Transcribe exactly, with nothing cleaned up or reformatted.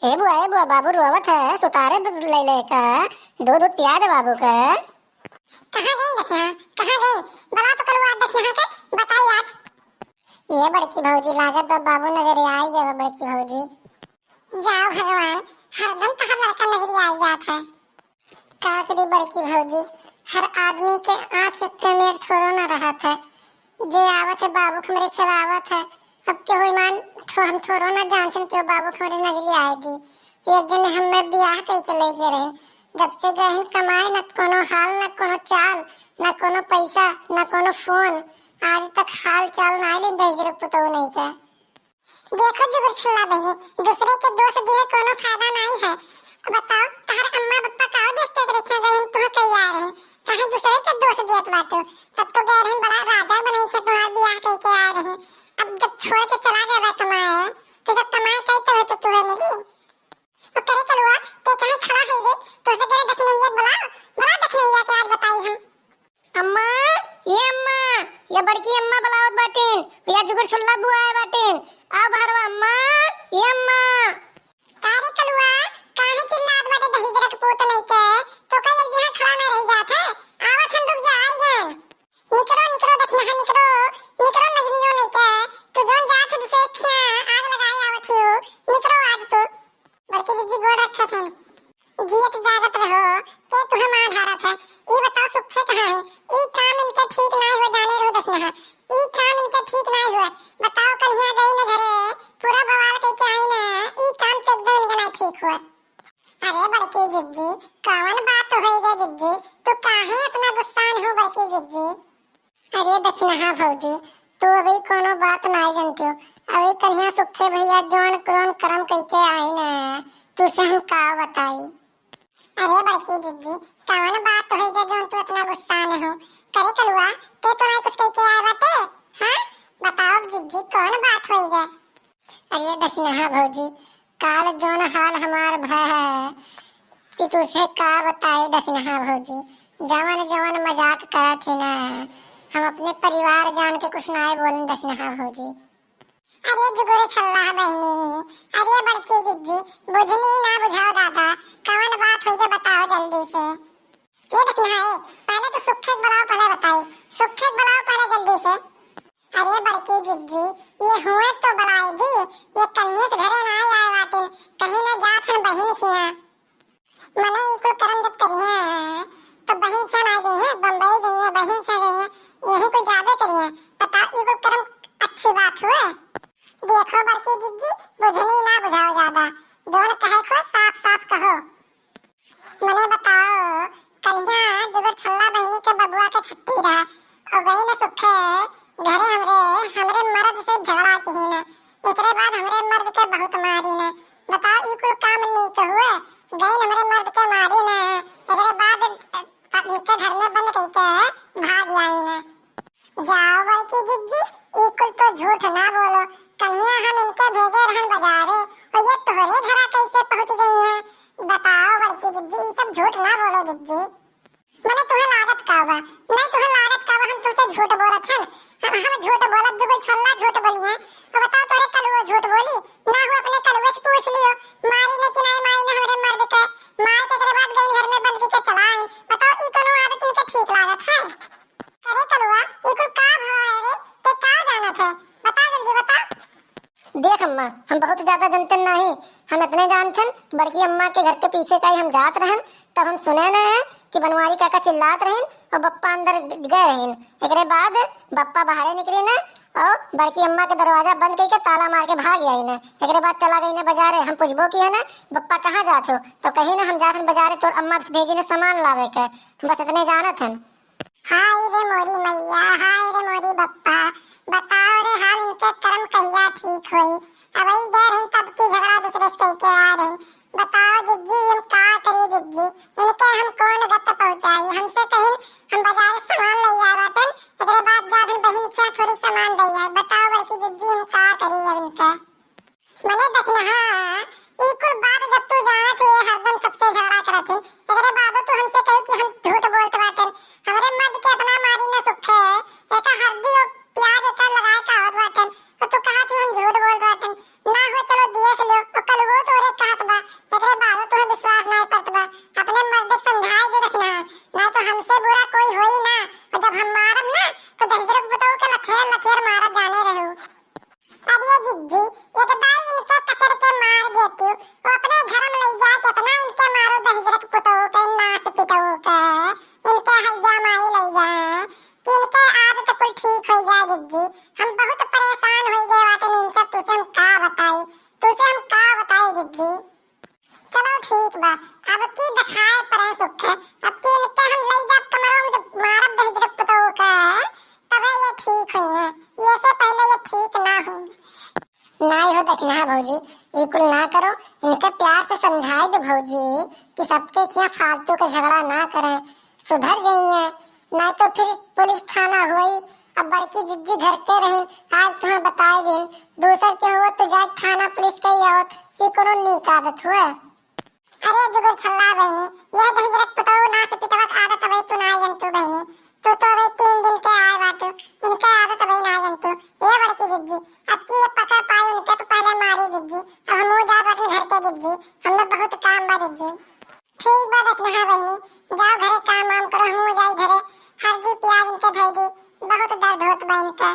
ए बुआ, ए बुआ, बाबू रोवत है, सुतारे द-, ले ले का, दूध, दूध पिया दे बाबू का। कहाँ गइन दखिनहा, कहाँ गइन? बुलाओ तो कलुआ दखिनहा के, बताई आज। ए बड़की भौजी, लागत बा बाबू नजरे आई गए बा बड़की भौजी। जाओ भगवान, हरदम तोहर लड़का नजरे आई जात है। का करी बड़की भौजी, हर आदमी के आँख एक्के मेर थोड़ो ना रहत है। जे आवत है बाबू के हमरे खेलावत है। अब केहू ईमान थो-, हम थोड़ो ना जानथन कि बाबू के हमरे नजरे आए दी। एक जने हमें बियाह कइके ले गए रहिन, जब से गए हैं कमाए, न कोनो हाल, न कोनो चाल, न कोनो पैसा, न कोनो फोन। आज तक हाल चाल ना आइल दहेजर पुतौ नहीं का। देखो जुगुर छल्ला बहिनी, दूसरे के दोष दिए कोनो फायदा नाई है। बताओ, तहर अम्मा बप्पा काओ देख के रखिया गए हैं, तुह कही आ रहे हैं, काहे दूसरे के दोष दियत बाटो? तब तो गए रहे बड़ा राजा बनाई के तुम्हार बियाह कइके आ रहे हैं। अब जब छोड़ के चला गया बा कमाए, तो जब कमाए कई तो, तो तुहे मिली। ओ करे कलुआ, ते काहे खड़ा है रे? तोसे करे दखिनैया बुलाओ, बुला दखिनैया के आज बताई हम। अम्मा, ए अम्मा, ए बड़की अम्मा बुलावत बाटिन, ए जुगुर छल्ला बुआए बाटिन, आओ बहरवा अम्मा, ए अम्मा। का रे कलुआ, काहे चिल्लात बाटे दहिजरा के पूत नहीं के? तो का एक जगह खड़ा ना रह जात है? आवत हम दुख जा आई गन। निकरो, निकरो दखिनहा, निकरो, निकरो नजनियो नहीं के। तू जोन जात है दूसरे खिया आग लगाए आवत हियो, निकरो आज तू। बड़की जिज्जी गोड़ रखत हन। जियत जागत रहो, के तुहे मार ढारत है? ई बताओ सुखे कहाँ है? ई काम इनके ठीक नाई हो जाने रहो दखिनहा। ई काम इनके ठीक नाई हुआ। बताओ कलिया गई न घरे, पूरा बवाल कइके आई न, ई काम तो एकदम इनके नाई ठीक हुआ। अरे बड़की जिज्जी, कवन बात होई गे जिज्जी? तू काहे इतना गुस्सान हो बड़की जिज्जी? अरे दखिनहा भौजी, तू अभी कोनो बात नाई जनतियो। अभी कलिया सुखे भैया जौन कौन करम कइके आई न, तुसे हम का बताई। अरे बड़की जिज्जी, कवन बात होई गे जौन तू इतना गुस्सा में हो? करे कलुआ, ते तो नाई कुछ कइके आए बाटे, हाँ? बताओ जिज्जी, कौन बात होई गे? अरे दखिनहा भौजी, काल जौन हाल हमार भय है, कि तुसे का बताई दखिनहा भौजी, जवन जवन मजाक करत ही ना, हम अपने परिवार जान के कुछ नाई बोलन दखिनहा भौजी। अरे जुगुर छल्ला बहिनी, अरे बड़की जिज्जी, बुझनी ना बुझाओ दादा, कवन बात होई गे बताओ जल्दी से। ये दखिनहा है, पहले तो सुखे के बुलाओ, पहले बताई, सुखे के बुलाओ पहले जल्दी से। अरे बड़की जिज्जी, ये हुए तो बुलाई दी, ये कलिए से घरे ना आए बाटिन, कहीं ना जात हन बहिन खिया। मने ई कुल करम जब करिहे, तो बहिन खिया ना जइहे, बम्बई जइहे, बहिन खिया जइहे, यही कुल जाबे करिहे। बताओ, ई कुल करम अच्छी बात हुए? देखो बड़की जिज्जी, बुझनी ना बुझाओ ज्यादा, जौन कहे को साफ साफ कहो। मने बताओ, कलिया जुगुर छल्ला बहिनी के बबुआ के छुट्टी रहा, और गई न सुखे घरे हमरे, हमरे मर्द से झगड़ा की न, एकरे बाद हमरे मर्द के बहुत मारी न। बताओ, ई कुल काम नीक हुए? गई न हमरे मर्द के मारी न, एकरे बाद इनके घर में बंद कइके भाग आई न। जाओ बड़की जिज्जी, ई कुल तो झूठ ना बोलो। कलिया हम इनके भेजे रहन बजारे, और ये तोहरे घरा कैसे पहुँच गई हैं? बताओ बड़की जिज्जी, ई सब झूठ ना बोलो जिज्जी। मने तुहे लागत का बा? नहीं तुहे लागत का बा, हम तुसे झूठ बोलत हन? हम, हम झूठ बोलब, जुगुर छल्ला झूठ बोली है? और बताओ तोरे कलुओ झूठ बोली? ना हो अपने कलुए से पूछ लियो, मारी न कि नहीं मारी न हमरे मर्द के, मार के एकरे बाद गई घर में बंद करके चला आई। बताओ ई कोनो आदत इनके ठीक लागत है? अरे कलुआ, ई कुल का भवा है रे? ते का जानत है? बता जल्दी बता। देख अम्मा, हम बहुत ज्यादा जनते नहीं, हम इतने जानथन कि बड़की अम्मा के घर के पीछे का ही हम जात रहन, तब हम सुने न है कि बनवारी काका चिल्लात रहिन और बप्पा अंदर गए रहिन। एकरे बाद बप्पा बाहरे निकली न और बड़की अम्मा के दरवाजा बंद करके ताला मार के भाग आई न। एकरे बाद चला गई न बाजारे। हम पूछबो किया न, "बप्पा कहाँ जात हो?" तो कही न, "हम जात हन बाजारे, तोर अम्मा से भेजी न सामान लावे के।" हम बस इतने जानत हन। हाय रे मोरी मैया, हाय रे मोरी बप्पा, बताओ रे हाल इनके करम कहिया ठीक होई। अबही गए रहिन तब की झगड़ा दूसरे से कइके आ रहिन। बताओ जिज्जी, हम का करी जिज्जी, इनके हम कौन गत पहुँचाई? हमसे कहिन हम बाजार से सामान ले आए बाटन, एकरे बाद जाबिन बहिन खिया थोड़ी सामान दे आए। बताओ बड़की जिज्जी, हम का करी अब इनके? मने दखिनहा, ई कुल बात जब तू जानत हुए हरदम सबसे झगड़ा करत हिन, एकरे बादो तू हमसे कही कि हम झूठ बोलत बाटन। हमरे मर्द के इतना मारी न सुखे, एका हरदी और प्याज एका लगाए का होत बाटन, तो तू कहत ही हम झूठ बोलत बाटन। ना हो चलो देख लियो, और कलुओ तोरे कहत बा, कि इनके आदत कुल ठीक होइ जाए जिज्जी। हम बहुत परेशान होइ गए बाटे इनसे, तुसे हम का बताई, तुसे हम का बताई जिज्जी। चलो ठीक बा, अब की देखाए परे सुख है, अब की इनके हम लई जाब कमरवा में जब मारब दहिजरक पतोह के, तबे ये ठीक होइहैं, ये से पहले ये ठीक ना होइहैं। नाई हो दखिनहा भौजी, ई कुल ना करो, इनके प्यार से समझाए दो भौजी कि सबके खिया फालतू के झगड़ा ना करें, सुधर जइहैं, ना तो फिर पुलिस थाना होई। अब बड़की जिज्जी घर के रहिन, आज तुम्हें बताए दिन, दूसर के होत तो जाए थाना पुलिस के ही आवत, ई कोनो नीक आदत हुए? अरे जुगुर छल्ला बहिनी, यह दहिजरक पतोह ना से पिटवा के आदत अबे तू ना जनतू बहिनी, तू तो अबे तीन दिन के आए बाटू, इनके आदत अबे ना जनतू। ए बड़की जिज्जी, अब की ये पकड़ पाई उनके तो पहले मारी जिज्जी, अब हमहू जात बाटन घर के जिज्जी, हमें बहुत काम बा जिज्जी। ठीक बा दखिनहा बहिनी, जाओ घरे काम वाम करो, हमहू जाई घरे, हल्दी प्याज इनके धई दी, बहुत दर्द होत बा इनके।